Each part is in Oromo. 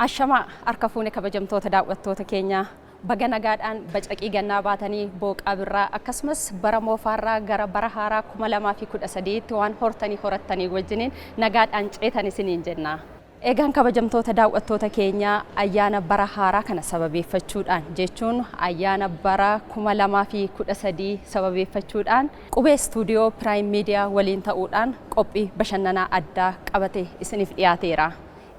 Ashamaa harka fuune kabajamtoota daawwattoota keenyaa, baga nagaadhaan bacaqii gannaa baatanii booqaa birraa akkasumas bara moofaarraa gara bara haaraa 2013tti waan hortanii horattanii wajjiniin nagaadhaan ceetan isiniin jenna. Egaan kabajamtoota daawwattoota keenyaa, ayyaana bara haaraa kana sababeeffachuudhaan, jechuun ayyaana bara 2013 sababeeffachuudhaan, Qubee Istuudiyoo Piraayim Miidiyaa waliin ta'uudhaan qophii bashannanaa addaa qabate isiniif dhiyaateera.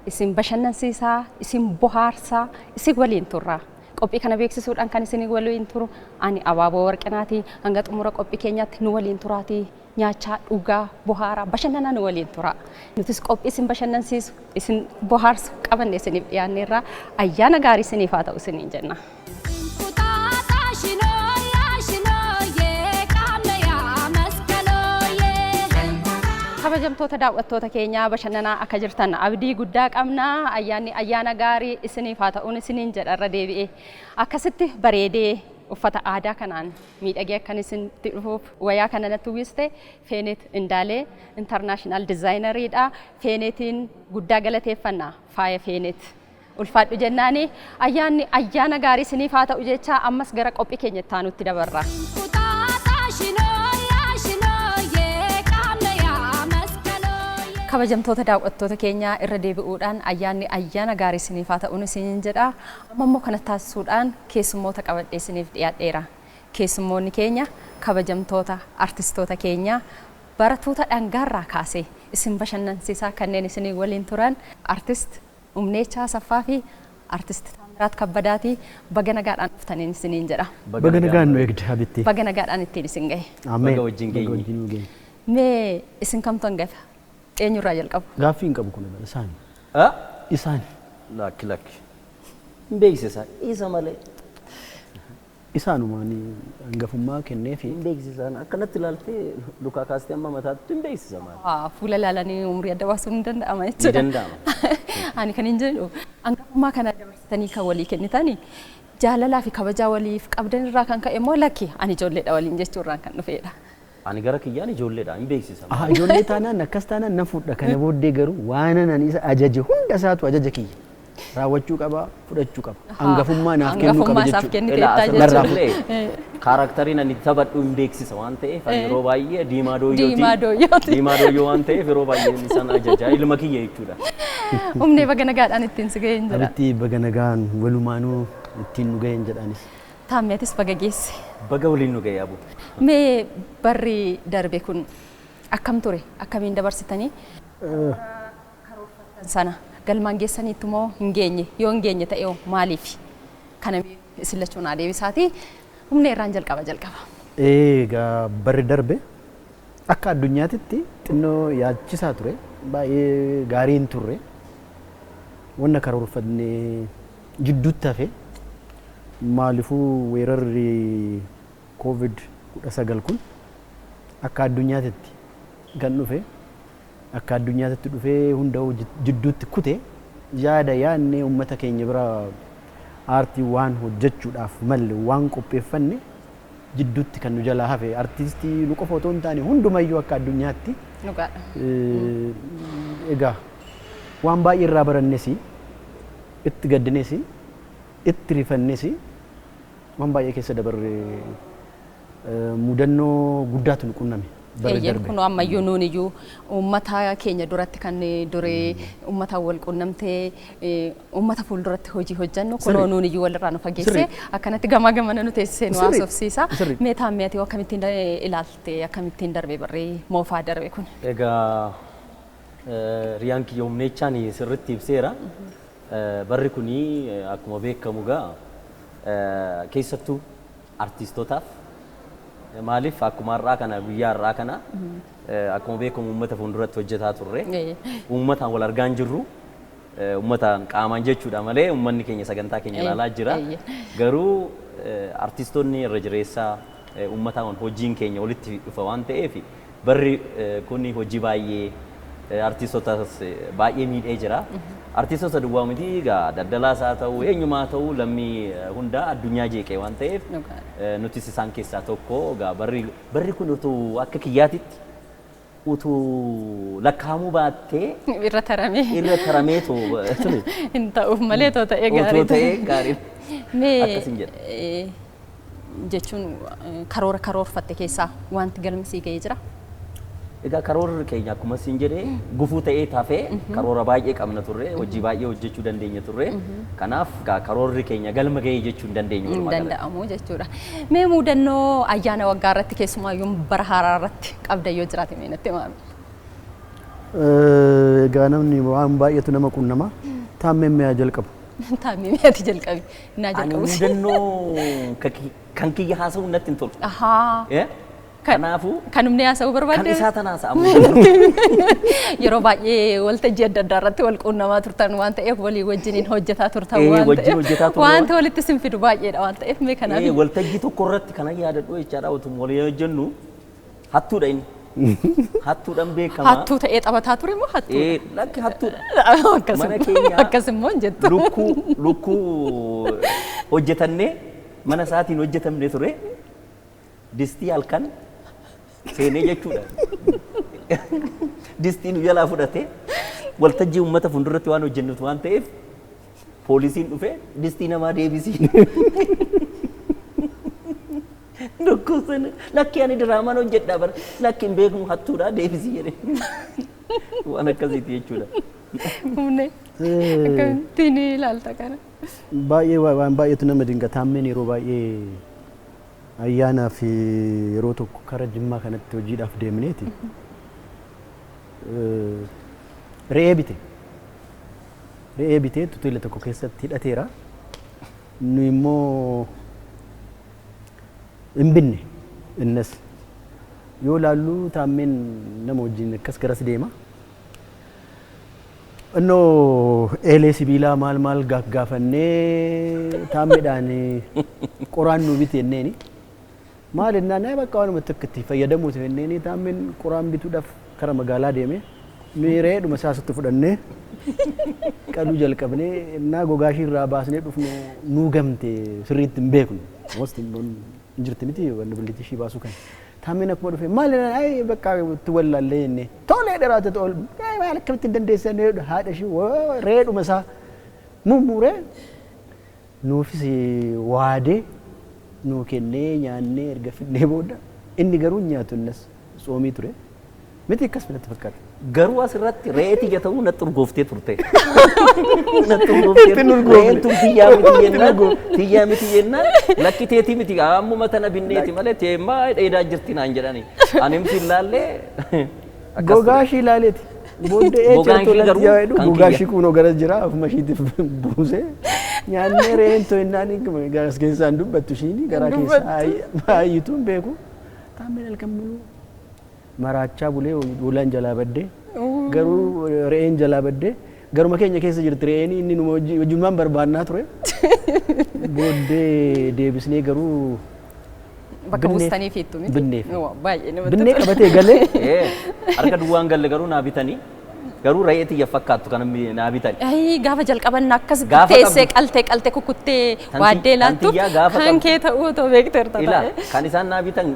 Isin bashannansiisaa, isin bohaarsaa, isin waliin turra. Qophii kana beeksisuudhaan kan isin waliin turu ani Abaaboo Warqinaati. Hanga xumura qophii keenyaatti nu waliin turaatii nyaachaa, dhugaa, bohaaraa, bashannanaa nu waliin tura. Nutis qophii isin bashannansiisu, isin bohaarsu qabanne isiniif dhiyaanneerra. Ayyaana gaarii isiniif haa ta'u isiniin jenna. Kabajamtoota daawwattoota keenyaa, bashannanaa akka jirtan abdii guddaa qabna. Ayyaanni ayyaana gaarii isiniif haa ta'uun isiniin jedha irra deebi'ee. Akkasitti bareedee uffata aadaa kanaan miidhagee akkan isinitti dhufuuf wayaa kana natti uwwiste Feeneet Indaalee international designeriidha. Feeneetiin guddaa galateeffanna, faaya Feeneet. Ulfaadhu jennaani, ayyaanni ayyaana gaarii isiniif haa ta'u jecha ammas gara qophii keenya itti aanutti dabarra. Kabajamtoota daawwattoota keenyaa, irra deebi'uudhaan ayyaanni ayyaana gaarii isiniif haa ta'uun isiniin jedha. Amma immoo kana taasisuudhaan keessummoota qabadhee isiniif dhiyaadheera. Keessummoonni keenya kabajamtoota artistoota keenyaa baratoota dhangaarraa kaasee isin bashannansiisaa kanneen isinii waliin turan Artist Umneechaa Asaffaa fi Artist Taamiraat Kabbadaati. Baga nagaadhaan dhuftaniin isiniin jedha. Baga nagaan nu eegde, Habitti. Baga nagaadhaan ittiin isin gahe. Ameen. Baga wajjin Baga geenye. wajjin nu geenye. Mee isin kamtu hangafa? Eenyurraa jalqabu? Gaaffii hin qabu kun isaani. Ah? Isaani. Lakki, lakki. Hin beeksisa. Isa malee. Isaanumaan hangafummaa kenneefi. Hin beeksisaan akkanatti ilaaltee lukaa kaastee amma mataatti hin beeksisa maali. Fuula ilaalanii umurii adda baasuun ni danda'ama Ni jechuudha. danda'ama. Ani kan hin jedhu, hangafummaa kana dabarsitanii kan walii kennitanii jaalalaa fi kabajaa waliif qabdan irraa kan ka'e immoo lakki ani ijoolleedha waliin jechuu irraan kan dhufedha? Ani gara kiyyaan ijoolleedha, hin beeksisa. Aha, ijoollee taanaan, akkas taanaan nan fudha. Kana booddee garuu waan ani isa ajaje hunda isaatu ajaja kiyya raawwachuu qaba, fudhachuu qaba. Hangafummaa naaf kennuu qaba Hangafummaa isaaf jechuudha. kenniteettaa Ilaa jechuudha. asirratti illee characteriin ani taphadhu hin beeksisa waan ta'eef ani yeroo baay'ee diimaa dooyyooti. Diimaa dooyyooti. Diimaa dooyyoo waan ta'eef yeroo baay'ee isaan ajaja, ilma kiyya jechuudha. Humnee, baga nagaadhaan ittiin si ga'een jedha. Abitti, baga nagaan walumaanuu ittiin nu ga'een jedhaanis. Taammeetis baga geesse. Baga waliin nu ga'e, Abu. Mee barri darbe kun akkam ture? Akkamiin dabarsitanii? Karoorfattan sana galmaan geessaniitti moo hin geenye? Yoo hin geenye ta'e hoo maaliif? Kana isin lachuu naa deebisaati. Humna irraan jalqaba. Egaa barri darbe akka addunyaatitti xinnoo yaachisaa ture. Baay'ee gaarii hin turre. Wanna karoorfanne jidduutti hafe. Maaliifuu weerarri Covid 19 kun akka addunyaatitti kan dhufe, akka addunyaatitti dhufee hunda jidduutti kute. Yaada yaadne, uummata keenya bira aartii waan hojjechuudhaaf malle, waan qopheeffanne jidduutti kan nu jalaa hafe, artiistii nu qofa otoo hin taane hundumayyuu akka addunyaatti. Dhugaadha. Egaa waan baay'ee irraa barannes, itti gaddines, itti rifannes, waan baay'ee keessa dabarre, mudannoo guddaatu nu qunname barri Eeyyeen darbe. Kun ammayyuu nuun iyyuu uummata keenya duratti kan duree uummataan wal qunnamtee uummata fuulduratti hojii hojjennu kunoo nuun iyyuu walirraa nu fageesse akkanatti gamaa gamana nu teessisee nu haasofsiisa. Mee Taammee, ati akkamittiin ilaalte, akkamittiin darbe barri moofaa darbe kun? Egaa riyaan kiyya Humneechaan sirriitti ibseera. Barri kuni akkuma beekamu gaa keessattuu artiistootaaf, maaliif akkuma har'aa kana, guyyaa har'aa kana akkuma beekamu uummata fuulduratti hojjetaa turre. Uummataan wal argaa hin jirru. Uummataan qaamaan jechuudha malee uummanni keenya sagantaa keenya ilaalaa jira. Garuu artistoonni irra jireessaa uummataan hojiin keenya walitti dhufa waan ta'eef barri kun hojii baay'ee artistotas baay'ee miidhee jira. Artistoota duwwaa miti egaa, daldalaas haa ta'u, eenyumaa haa ta'u, lammii hundaa addunyaa jeeqee waan ta'eef nutis isaan keessaa tokko. Egaa barri kun utuu akka kiyyaatitti Utuu lakkaa'amuu baattee Irra taramee. Irra taramee too ture. Hin ta'uuf malee too ta'ee gaarii. Otoo ta'ee gaarii. Mee Akkasin jedha. Jechuun karoora karoorfatte keessaa wanti galma sii ga'ee jira? Egaa karoorri keenya akkuma siin jedhee gufuu ta'ee tafee, karoora baay'ee qabna turre, hojii baay'ee hojjechuu dandeenya turre. Kanaaf egaa karoorri keenya galma ga'ee jechuu hin dandeenyu Hin walumaa galatti. danda'amu jechuudha. Mee muudannoo ayyaana waggaa irratti, keessumaayyuu bara haaraa irratti qabda yoo jiraate, mee natti himaa. Egaa namni waan baay'eetu nama qunnama. Taammeen mi'aa jalqabu. Taammee, mi'aati jalqabi. Naa Ani jalqabu. mudannoo kan kiyya haasa'u natti hin tolu. Ahaa. Eh? Kanaafuu Kan humni haasa'uu kan barbaadde? isaa tana haasa'amu. Yeroo baay'ee waltajjii adda addaa irratti wal quunnamaa turtan waan ta'eef, walii wajjiniin hojjetaa turtan waan wajjin ta'eef hojjetaa turre. Wanta walitti isin fidu baay'eedha waan ta'eef, mee kanaaf. Waltajjii tokko irratti kanan yaadadhu jechaadha, utuma walii hojjennu hattuudha inni. Hattuudhaan beekama. Hattuu ta'ee taphataa ture moo hattuu? Lakki, hattuudha. Akkas Mana keenya akkas immoo hin jettu. Lukkuu hojjetannee mana isaatiin hojjetamne ture. Distii halkan seenee jechuudha. Distii nu jalaa fudhatee, waltajjii uummata fuulduratti waan hojjennutu waan ta'eef, poolisiin dhufee distii namaa deebisii. Dhukkubsan lakki, ani diraamaan hojjedhaa bara, lakki hin beeknu, hattuudha, deebisii jedhe. Waan akkasiiti jechuudha. Humne akkamittiin ilaalta kana? Baay'ee waan baay'eetu nama dinqa. Taammeen yeroo baay'ee ayyaanaa fi yeroo tokko kara Jimmaa kanatti hojiidhaaf deemneeti. Re'ee bite. Re'ee bitee hoteela tokko keessatti hidhateera. Nu immoo hin binne innas. Yoo laallu Taammeen nama wajjin akkas garas deema. Innoo eelee sibiilaa maal maal gaafannee taammeedhaan qoraan nu bite jenneeni. Maal jennaan, "Ee, bakka waanuma tokko itti fayyadamuuti" jenneeni. Taammeen qoraan bituudhaaf kara magaalaa deeme. Nuyi re'eedhuma isaa asitti fudhannee qaluu jalqabnee, innaa gogaa ishii irraa baasnee dhufnu nuu gamte, sirriitti hin beeknu. Wasti hin jirti miti wanni billitti ishii baasuu kan. Taammeen akkuma dhufe, "Maal?" jennaan, "Ay, bakka itti wallaallee" jennee. "Tolee, dheeraate tol maal akkamitti hin dandeessan?" Haadha ishii re'eedhuma isaa mummuree nuufis waadee nuu kennee, nyaannee erga fidnee booda inni garuu hin nyaatu, innas tsoomii ture. Miti, akkas natti fakkaata. Garuu asirratti re'ee tiyya ta'uu natti urgooftee turte. Natti urgooftee. Re'een tun tiyyaa miti jennaan, tiyyaa miti jennaan, "Lakki, teetii miti, ammuma tana binneeti malee teemmaa dheedaa jirti" naan jedhani. Ani miti ilaallee akkas Gogaa ture. ishii ilaaleeti. Booddee Gogaan ishii garuu jedhu kan gogaa kiyya. ishii kunoo gara jira, ofuma ishiitiif buusee nyaannee. Re'een to'innaan garas keessaan dubbattu, ishiin garaa keessaa haayyituu hin beeku. Taammeen halkan muluu maraachaa bulee, hoolaan jalaa baddee, garuu re'een jalaa baddee, garuma keenya keessa jirti re'een, inni numa wajjumaan barbaannaa ture. Booddee deebisnee garuu Bakka buustanii fiittu miti. Binneef. Baay'ee namatti Binnee tola. qabatee galee. Harka duwwaan galle, garuu naa bitanii, garuu re'ee tiyya fakkaattu kana naa bitanii. Ayii, gaafa jalqaban akkas Gaafa teessee qabdu. Qaltee qaltee kukuttee waaddee Tan laattu tiyyaa gaafa kan qabdu. kee ta'uu otoo beekteerta Ilaa, ta'e. kan isaan naa bitan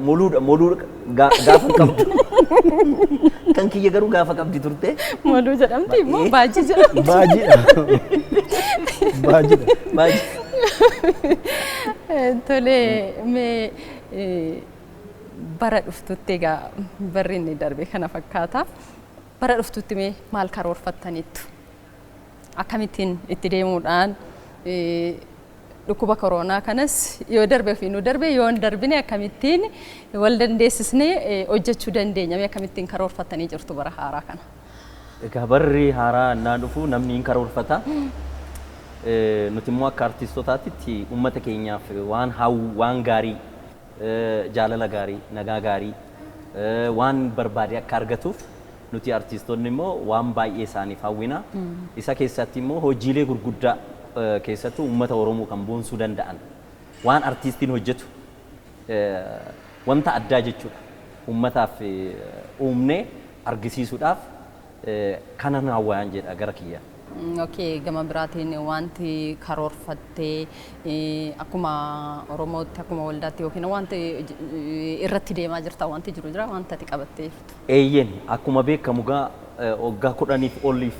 moluudha, moluudha, gaafa qabdu. Kan kiyya garuu gaafa qabdi turte. Moluu jedhamti immoo baajii jedhamti. Baajiidha. Baajiidha. Baay'ee. Tolee, mee bara dhuftutti, egaa barri inni darbe kana fakkaata. Bara dhuftutti mee maal karoorfattaniittu? Akkamittiin itti deemuudhaan dhukkuba koronaa kanas yoo darbe fi nu darbe, yoo hin darbine akkamittiin wal dandeessisnee hojjechuu dandeenya? Mee akkamittiin karoorfattanii jirtu bara haaraa kana? Egaa barri haaraa innaa dhufu namni hin karoorfata. Nuti immoo akka artiistootaatti uummata keenyaaf waan hawwu, waan gaarii, jaalala gaarii, nagaa gaarii, waan barbaade akka argatuuf nuti artiistoonni immoo waan baay'ee isaaniif hawwina. Isa keessatti immoo hojiilee gurguddaa, keessattuu uummata Oromoo kan boonsuu danda'an, waan artiistiin hojjetu wanta addaa jechuudha. Uummataaf uumnee argisiisuudhaaf kanan hawwaan jedha gara kiyya. Okay, gama biraatiin wanti karoorfattee akkuma Oromootti, akkuma waldaatti yookiin wanti irratti deemaa jirta, wanti jiru jira, wanta ati qabattee jirtu? Eeyyeen, akkuma beekamu gaa waggaa 10f oliif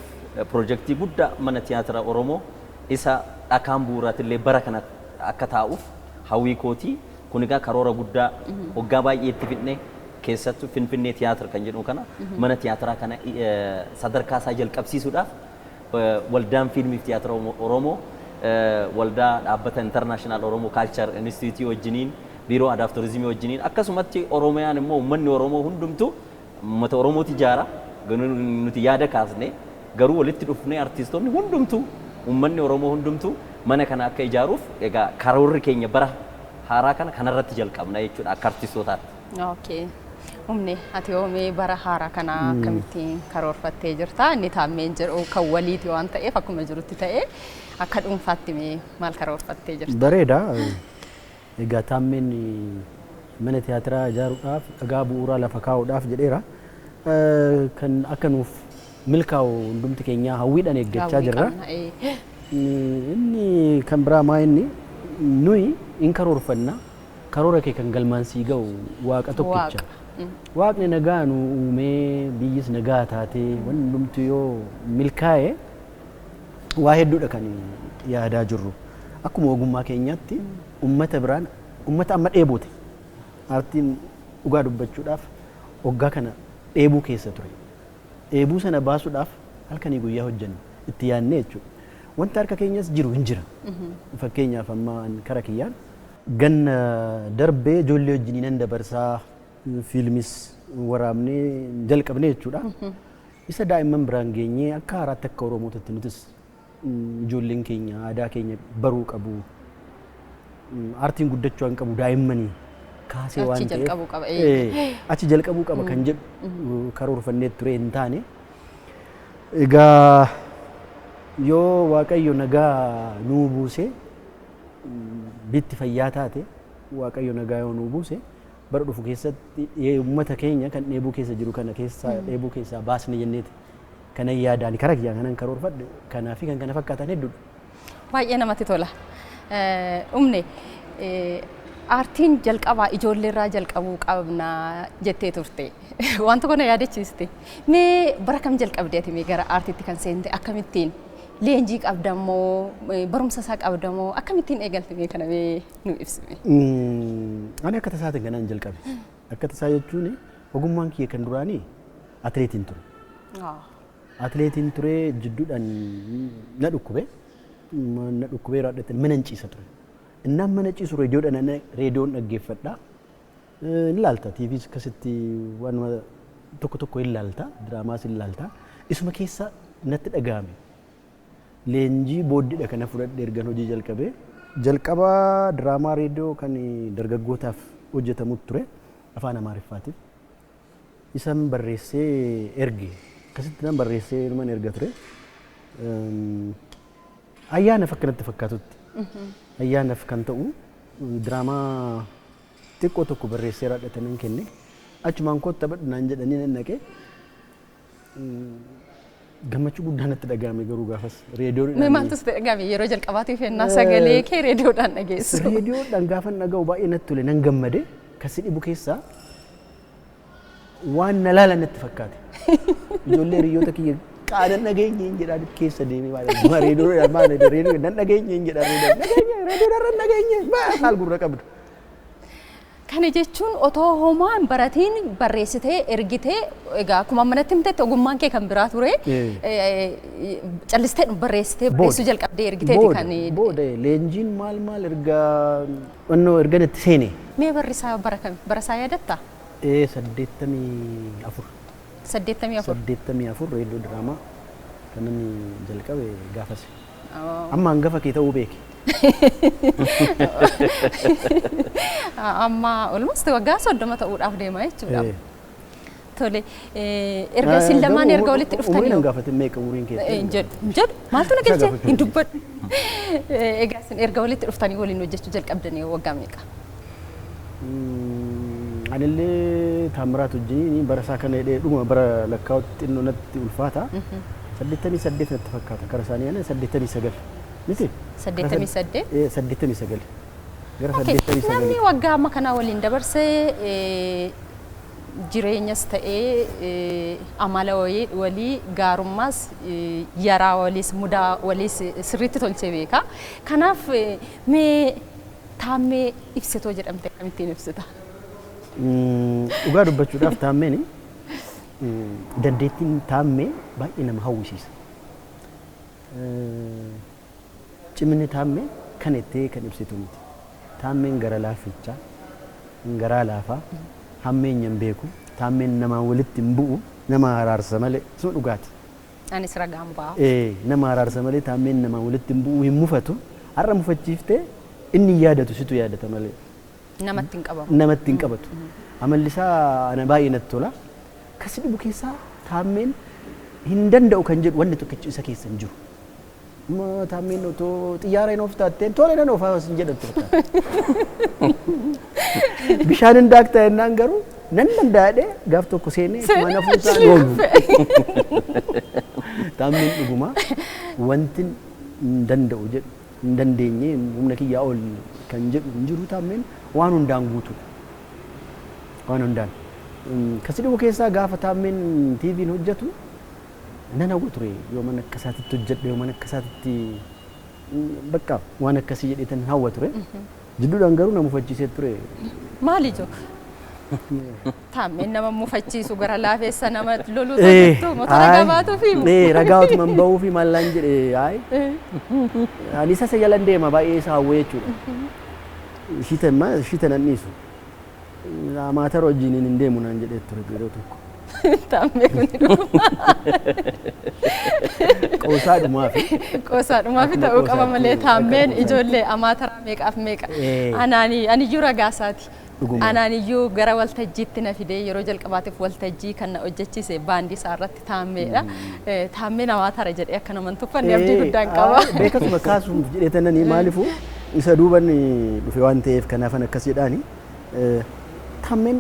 piroojeektii guddaa mana tiyaatira Oromoo isa dhakaan bu'uuraatillee bara kana akka taa'uuf hawwii kootii. Kun egaa karoora guddaa waggaa baay'ee itti fidne, keessattuu Finfinnee Tiyaatira kan jedhu kana, mana tiyaatiraa kana sadarkaa isaa jalqabsiisuudhaaf waldaan fiilmiif tiyaatira Oromoo waldaa dhaabbata International Oromo Culture Institute wajjiniin, biiroo aadaa fi turizimii wajjiniin, akkasumatti Oromiyaan immoo uummanni Oromoo hundumtuu uummata Oromooti ijaara. Nuti yaada kaasne, garuu walitti dhufnee artistoonni hundumtuu, uummanni Oromoo hundumtuu mana kana akka ijaaruuf egaa karoorri keenya bara haaraa kana kanarratti jalqabna jechuudha akka artistootaatti. Okay. Humne, ati yoomee bara haaraa kana akkamittiin karoorfattee jirta? Inni taammeen jedhu kan waliiti waan ta'eef akkuma jirutti ta'e, akka dhuunfaatti mee maal karoorfattee jirta? Bareeda. Egaa taammeen mana tiyaatiraa ijaaruudhaaf dhagaa bu'uuraa lafa kaa'uudhaaf jedheera. Kan akka nuuf milkaa'u hundumti keenya hawwiidhaan eeggachaa jirra. Inni kan biraa maa, inni nuyi in karoorfanna, karoora kee kan galmaan sii ga'u Waaqa tokkicha. Waaqni nagaa nu uumee, biyyis nagaa taatee, wanni hundumtu yoo milkaa'e waa hedduudha kan yaadaa jirru. Akkuma ogummaa keenyaatti uummata biraan, uummata amma dheebote, aartiin dhugaa dubbachuudhaaf waggaa kana dheebuu keessa ture. Dheebuu sana baasuudhaaf halkanii guyyaa hojjenna, itti yaadnee jechuudha. Wanta harka keenyas jiru hin jira. Fakkeenyaaf amma kara kiyyaan ganna darbee ijoollee wajjin nan dabarsaa, fiilmis waraabnee jalqabnee jechuudha. Isa daa'imman biraan geenyee akka haaraatti, akka Oromootti nutis ijoolleen keenya aadaa keenya baruu qabu. Aartiin guddachuu waan qabu daa'immanii kaasee waan Achi ta'eef jalqabuu qaba. Achi jalqabuu qaba kan jedhu karoorfannee ture, hin taane. Egaa yoo Waaqayyo nagaa nuu buuse, bitti fayyaa taate, Waaqayyo nagaa yoo nuu buuse, bara dhufu keessatti uummata keenya kan dheebuu keessa jiru kana keessaa, dheebuu keessaa baasne jenneeti kanan yaadaan, kara kiyyaan kanan karoorfadhe kanaa fi kan kana fakkaatan hedduudha. Baay'ee namatti tola. Dhumne, aartiin jalqabaa ijoolleerraa jalqabuu qabna jettee turte. Wanta kana yaadachiiste. Mee bara kam jalqabde ati, mee gara aartiitti kan seente akkamittiin? Leenjii qabdamoo, barumsa isaa qabdamoo, akkamittiin eegalte? Mee kana mee nu ibsime. Ani akka tasaatiin kanan jalqabe. Akka tasaa jechuun ogummaan kiyya kan duraanii atileetiin ture. Atileetiin ture, jidduudhaan na dhukkube. Na dhukkubee yeroo adda mana ciisa ture. Innaan mana ciisu reediyoodhaan, reediyoon dhaggeeffadha. Hin ilaalta, TVs akkasitti waan tokko tokko hin ilaalta, diraamaas hin ilaalta. Isuma keessa natti dhagahame. Leenjii booddiidha kana fudhadhe ergan hojii jalqabee. Jalqaba diraamaa reediyoo kan dargaggootaaf hojjetamu ture afaan Amaariffaatiif. Isan barreessee erge. Akkasitti nan barreessee numan erga ture. Ayyaanaaf akka natti fakkaatutti. Ayyaanaaf kan ta'u diraamaa xiqqoo tokko barreessee raadhatanii kenne. Achumaan kootti taphadhu naan jedhanii nan naqee. Gammachuu guddaa natti dhagahame garuu gaafas reediyoon. Mee maaltu sitti dhagahame yeroo jalqabaatiif ennaa sagalee kee reediyoodhaan dhageessu? Reediyoodhaan gaafa dhaga'u baay'ee natti tole, nan gammade. Kasi dhibu keessaa waan na laalan natti fakkaate. Ijoollee hiriyoota kiyya qaanan dhageenye hin jedhaan keessa deemee maal reediyoodhaan, maal reediyoo nan dhageenye hin jedhaan, reediyoodhaan reediyoodhaan dhageenye maal gurra qabdu. Kana jechuun otoo homaa hin baratiin barreessitee ergitee, egaa akkuma manatti himtetti ogummaan kee kan biraa ture. Callistee barreessitee barreessuu jalqabdee ergiteeti kan. Booda leenjiin maal maal erga onnoo erga natti seene. Mee barri isaa bara kami? Bara isaa yaadattaa? 84. 84. 84 reediyoo diraamaa kan inni jalqabe gaafas. Amma hangafa kee ta'uu beeke. Amma almost waggaa 30 ta'uudhaaf deema jechuudha. Tole, erga isin lamaan erga walitti dhuftanii. Umuriin hangaafatin, meeqa umuriin kee? Hin jedhu, hin jedhu, maaltu na galchee, hin dubbadhu. Egaa isin erga walitti dhuftanii waliin hojjechuu jalqabdanii waggaa meeqa? Anillee Taamiraat wajjin bara isaa kana hidhee dhuma bara lakkaa'utti xinnoo natti ulfaata. 88 natti fakkaata kara isaanii ana 89 miti? 88? 89 gara Okay. 89. Namni waggaa amma kanaa waliin dabarsee jireenyas ta'ee amala walii gaarummaas yaraa waliis mudaa waliis sirriitti tolchee beeka. Kanaaf mee Taammee ibsitoo jedhamte akkamittiin ibsita? Dhugaa dubbachuudhaaf Taammeen dandeettiin Taammee baay'ee nama hawwisiisa. Cimni Taammee kan itti kan ibsitu miti. Taammeen gara laafichaa, garaa laafaa, hammeenya hin beeku, Taammeen namaan walitti hin bu'u, nama araarsa malee sun dhugaati. Anis ragaan ba'a. Nama araarsa malee Taammeen namaan walitti hin bu'u, hin mufatu. Har'a mufachiiftee inni hin yaadatu, situ yaadata malee. Namatti hin qabamu. Namatti hin qabatu. Amalli isaa ana baay'ee natti tola. Kasi dhibu keessaa Taammeen hin danda'u kan jedhu wanni tokkichi isa keessa hin jiru. Amma Taammeen otoo xiyyaara hin ooftaa jetteen tole nan oofaa hin jedhamtu fakkaata. Bishaan hin daaktaa jennaan garuu nan danda'adhee gaaf tokko seenee mana fuusaa oolu. Taammeen dhuguma wanti hin danda'u jedhu hin dandeenye humna kiyyaa ol kan jedhu hin jiru. Taammeen waan hundaan guutuudha. Waan hundaan. Kasi dhibu keessaa gaafa Taammeen TV'n hojjetu nan hawwa ture, yoo mana akkasaatitti hojjedhe, yoo mana akkasaatitti bakka waan akkasii jedheetan hawwa ture. Jidduudhaan garuu na mufachiisee ture. Maali ijoo? Taammeen nama mufachiisu gara laafeessa nama loluu jettu motora gabaatu fi Ragaa otuma hin bahuu fi maallaan jedhe ayi. Ani isa jalan deema baay'ee isa hawwee jechuudha. Ishii tanan dhiisu. Amaatara wajjin hin deemu naan jedhee ture yeroo tokko. Taammee kun dhuguma. Qoosaadhumaa fi. Qoosaadhumaa fi ta'uu qaba malee Taammeen ijoollee amaataraa meeqaaf meeqa. Anaani aniyyuu ragaasaati. Anaaniyyuu gara waltajjiitti na fidee yeroo jalqabaatiif waltajjii kan na hojjechiise baandii isaa irratti Taammeedha. Taammeen amaatara jedhee akka nama hin tuffanne abdii guddaan qaba. Beekasuma kaasuuf jedhee tananii maaliifuu isa duuban dhufe waan ta'eef kanaafan akkas jedhaani. Taammeen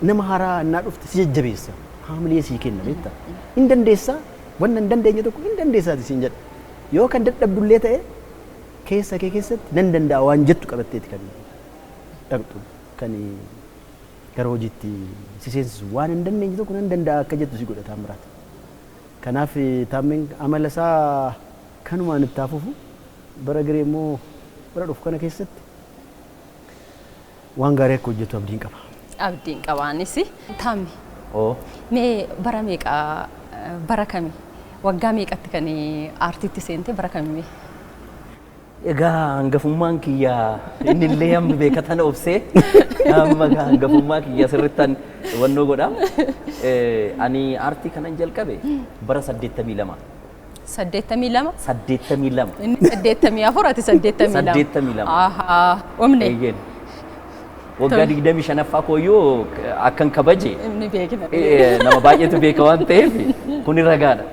nama haaraa innaa dhufte si jajjabeessa. Haamilee sii kenna beektaa. Hin dandeessaa, wanna hin dandeenye tokko hin dandeessaati siin jedha. Yoo kan dadhabdullee ta'e keessa kee keessatti nan danda'a waan jettu qabatteeti kan dhaqxu kan gara hojiitti si seensisu waan hin dandeenye tokko nan danda'a akka jettu si godha Taammiraat. Kanaaf Taammeen amala isaa kanumaan itti hafuufu bara giree immoo bara dhufu kana keessatti waan gaarii akka hojjetu abdiin qaba. Abdiin qabaanis. Taamme. Mee bara meeqa bara kami waggaa meeqatti kan aartiitti seente bara kami? Egaa hangafummaan kiyya inni illee hammi beekatan obsee amma hangafummaa kiyya sirrittan hubannoo godha. Ani aartii kanan jalqabe bara 82. 82? 82. Inni 84 ati 82. 82. Ahaa, umne. Eeyyeen. Waggaa 25ffaa kooyyuu akkan kabaje. Inni beekna. Nama baay'eetu beeka waan ta'eef kuni ragaadha.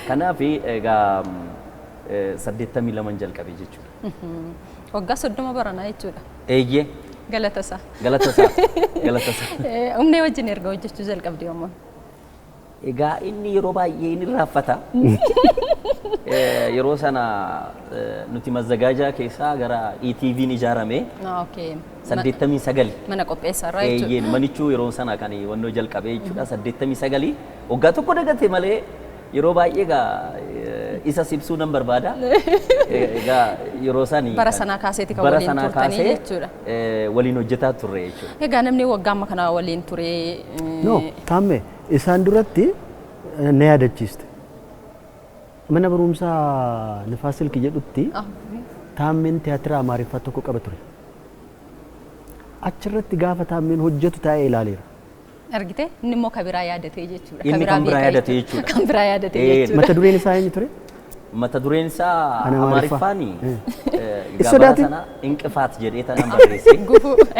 Kanaaf egaa 82 jalqabe jechuudha. Waggaa 30 baranaa jechuudha. Eeyyee. Galata isaa. Galata isaa. Galata isaa. Umnee wajjin erga hojjechuu jalqabde yommuu? Egaa inni yeroo baay'ee inni raaffata. Yeroo sana nuti mazzagaajaa keessaa gara ETV'n ijaarame. 89. Mana qopheessaa irraa jechuudha. Eeyyeen manichuu yeroo sana kan wannoo jalqabee jechuudha. 89 waggaa tokko dagate malee yeroo baay'ee egaa isa sibsuu nan barbaada. Egaa yeroo sani bara sanaa kaaseeti kan waliin turtanii jechuudha. Waliin hojjetaa turre jechuudha. Egaa namni waggaa amma kana waliin ture. No, Taamme isaan duratti na yaadachiiste. Mana barumsaa Nifaas Silk jedhutti Taammeen tiyaatira Amaariffaa tokko qaba ture. Achirratti gaafa Taammeen hojjetu taa'ee ilaaleera. Argite inni immoo kan biraa yaadatee jechuudha. Inni kan biraa yaadatee jechuudha. Kan biraa yaadatee jechuudha. Mata dureen isaa eenyu ture? Mata dureen isaa Amaariffaani. Sodaatin? Sana Inqifaat jedhee tanan barreesse.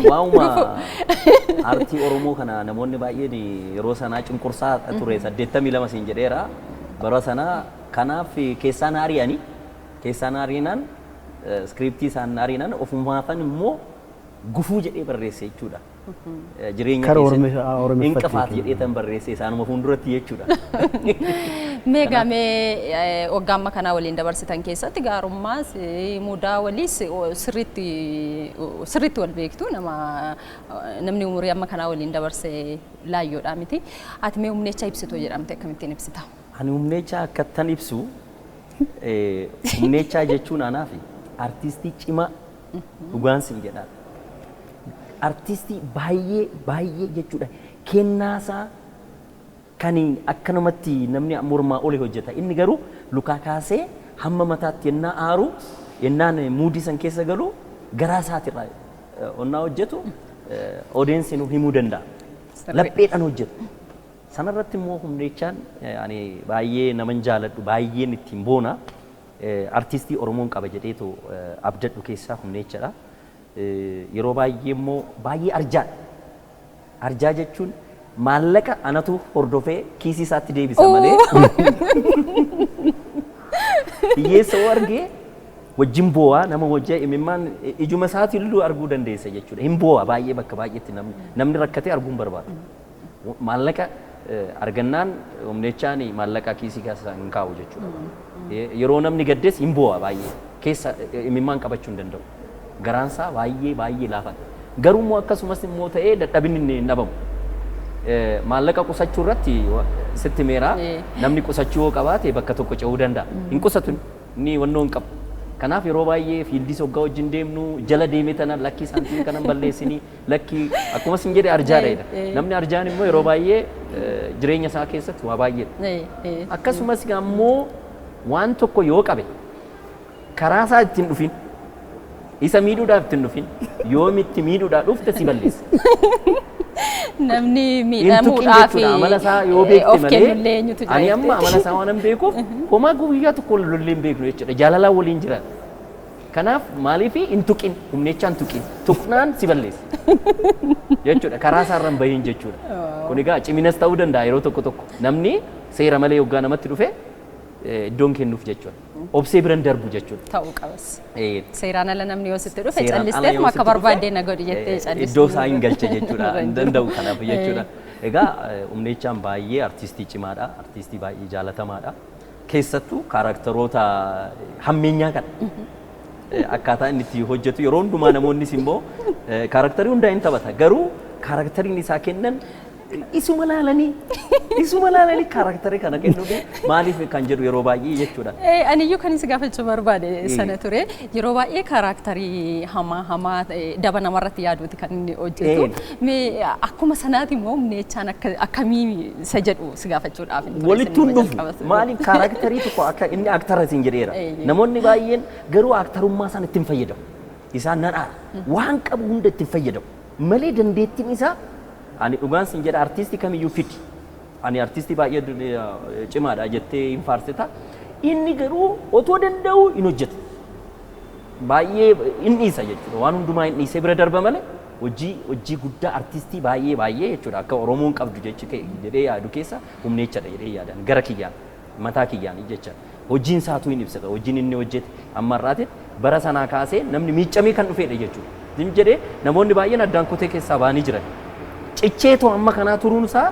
Waa'uma aartii Oromoo kana namoonni baay'een yeroo sanaa cunqursaa ture 82 siin jedheera. Bara sana kanaaf keessaan ari'anii keessaan ari'inaan iskiriiptii isaan ari'inaan ofumaafan immoo gufuu jedhee barreesse jechuudha. Jireenya Kara keessatti Oromiffatte hin qafaat jechuudha. Jedhee tan barreesse isaanuma fuulduratti jechuudha. Mee gamee waggaa amma kanaa waliin dabarsitan keessatti gaarummaas mudaa waliis sirriitti wal beektu, nama namni umurii amma kanaa waliin dabarse laayyoodha miti. Ati mee Humneechaa ibsituu jedhamte akkamittiin ibsita? Ani Humneechaa akkattan ibsu, Humneechaa jechuun anaaf artistii cimaa, dhugaan sin jedha. Artistii baay'ee baay'ee jechuudha. Kennaasaa kan akkanumatti namni mormaa oli hojjeta. Inni garuu lukaa kaasee hamma mataatti yennaa aaru, yennaan muudii san keessa galu, garaa isaatirraa onnaa hojjetu odeessi nu himuu danda'a. Lapheedhaan hojjetu. Sanarratti immoo Humneechaan ani baay'ee naman jaaladhu, baay'een ittiin boona. Artistii Oromoon qaba jedheetu abdadhu keessaa Humneechadha. Yeroo baay'ee immoo baay'ee arjaadha. Arjaa jechuun maallaqa anatu hordofee kiisii isaatti deebisa malee hiyyeessa yoo argee wajjin boo'aa, nama wajjin imimmaan ijuma isaatiin illee arguu dandeessa jechuudha. Hin boo'a baay'ee, bakka baay'eetti namni rakkatee arguu hin barbaadu. Maallaqa argannaan Humneechaan maallaqa kiisii keessa hin kaa'u jechuudha. Yeroo namni gaddes hin boo'a baay'ee, keessa imimmaan qabachuu hin danda'u. Garaansaa baay'ee baay'ee laafadha. Garuu immoo akkasumas immoo ta'ee dadhabinni inni hin dhabamu. Maallaqa qusachuu irratti sitti meeraa, namni qusachuu yoo qabaate bakka tokko ce'uu danda'a. Hin qusatu, inni wannoo hin qabu. Kanaaf yeroo baay'ee fiildii soggaa wajjin deemnu jala deemee tana lakkii saantiimii kanan balleessinii, lakkii, akkuma sin jedhe arjaadha jedha. Namni arjaan immoo yeroo baay'ee jireenya isaa keessatti waa baay'eedha. Akkasumas ammoo waan tokko yoo qabe karaa isaa ittiin dhufin, isa miidhuudhaaf ittiin dhufin, yoom itti miidhuudhaaf dhufte si balleessa. Namni Hin tuqin miidhamuudhaaf jechuudha amala isaa yoo beekte of malee. Kennullee eenyutu jira Ani amma jettee. amala isaa waan hin beekuuf homaa guyyaa tokko lollee hin beeknu jechuudha. Jaalalaan waliin jira. Kanaaf maaliif hin tuqin, Humneechaa hin tuqin, tuqnaan si balleessa jechuudha. Karaa isaarra hin bahin jechuudha. Kun egaa ciminas ta'uu danda'a yeroo tokko tokko. Namni seera malee yoggaa namatti dhufe iddoon kennuuf jechuudha. Obsee biran darbu jechuudha. Ta'uu qabas. Seeraan ala namni yoo sitti dhufe Seeraan ala callisteetuma yoo akka sitti dhufe, barbaaddee na godhi jettee callistuu. Iddoo isaa hin galche jechuudha. Hin danda'u kanaaf jechuudha. Egaa Humneechaan baay'ee artistii cimaadha. Artistii baay'ee jaalatamaadha. Keessattuu kaaraakteroota hammeenyaa kana akkaataa inni itti hojjetu yeroo hundumaa namoonnis immoo kaaraakterii hundaa hin taphata. Garuu kaaraakteriin isaa kennan isuma laalanii kaaraakterii kana kennuuf maaliif kan jedhu yeroo baay'ee jechuudha. Aniyyuu kan si gaafachuu barbaade sana ture. Yeroo baay'ee kaaraakterii hamaa hamaa daba namarratti yaaduuti kan inni hojjetu. Mee akkuma sanaati immoo Humneechaan akkamii isa jedhu si gaafachuudhaaf hin ture. Walitti hin dhufu. Maaliif kaaraakterii tokko akka inni aktara siin jedheera. Namoonni baay'een garuu aktarummaa isaan ittiin fayyadamu. Isaan nan aara. Waan qabu hunda ittiin fayyadamu. Malee dandeettiin isaa, ani dhugaan siin jedha, artiistii kamiyyuu fidi. Ani artiistii baay'ee cimaadha jettee hin faarsita. Inni garuu otoo danda'u hin hojjetu. Baay'ee hin dhiisa jechuudha. Waan hundumaa hin dhiisee bira darba malee hojii guddaa artiistii baay'ee baay'ee jechuudha. Akka Oromoon qabdu jechi jedhee yaadu keessa Humneechadha jedhee yaadan gara kiyyaan, mataa kiyyaan jecha. Hojiin isaatu hin ibsata. Hojiin inni hojjete amma har'aati bara sanaa kaasee namni miiccamee kan dhufedha jechuudha. Zim jedhee namoonni baay'een addaan kutee keessaa ba'anii jiran. Cicheetoo amma kanaa turuun isaa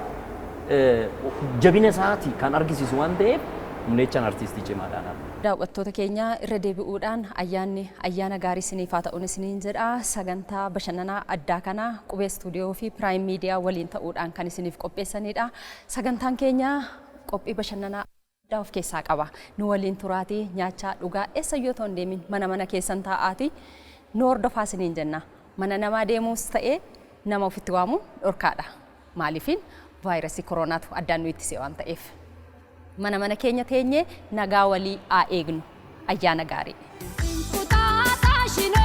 jabina isaati kan argisiisu waan ta'eef Humneechaan artiistii cimaadhaan. Daawwattoota keenya, irra deebi'uudhaan ayyaanni ayyaana gaarii isiniif haa ta'uun isiniin jedha. Sagantaa bashannanaa addaa kana Qubee Istuudiyoo fi Piraayim Miidiyaa waliin ta'uudhaan kan isiniif qopheessanidha. Sagantaan keenya qophii bashannanaa addaa of keessaa qaba. Nu waliin turaatii, nyaachaa, dhugaa, eessayyoo ta'u hin deemin, mana mana keessan taa'aatii nu hordofaa isiniin jenna. Mana namaa deemuus ta'ee nama ofitti waamuun dhorkaadha. Maaliifin vaayirasii koroonaatu addaan nu ittise waan ta'eef. Mana mana keenya teenyee nagaa walii haa eegnu. Ayyaana gaarii. Kutaataa shinoo.